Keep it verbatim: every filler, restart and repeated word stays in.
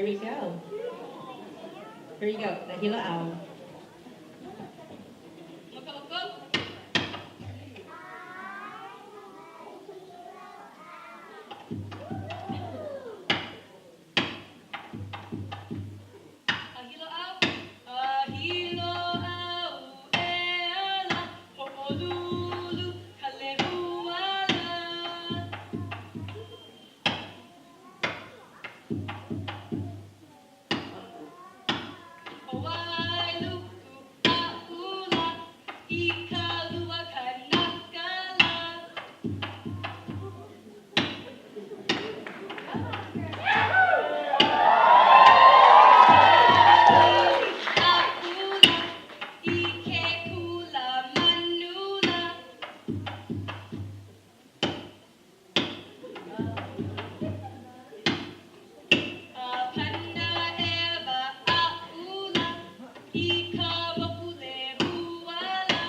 Here we go. Here you go. Nā hilo ʻau. ʻĀ hilo ʻau, ʻā hilo ʻau, e ala, hoʻolulu, kalehuala. Hoʻi luku ʻāula i ka lua kanaka lā. ʻĀula i ke kula manu lā. ʻĀ pana ʻeva ʻāula i ka moku lehuala.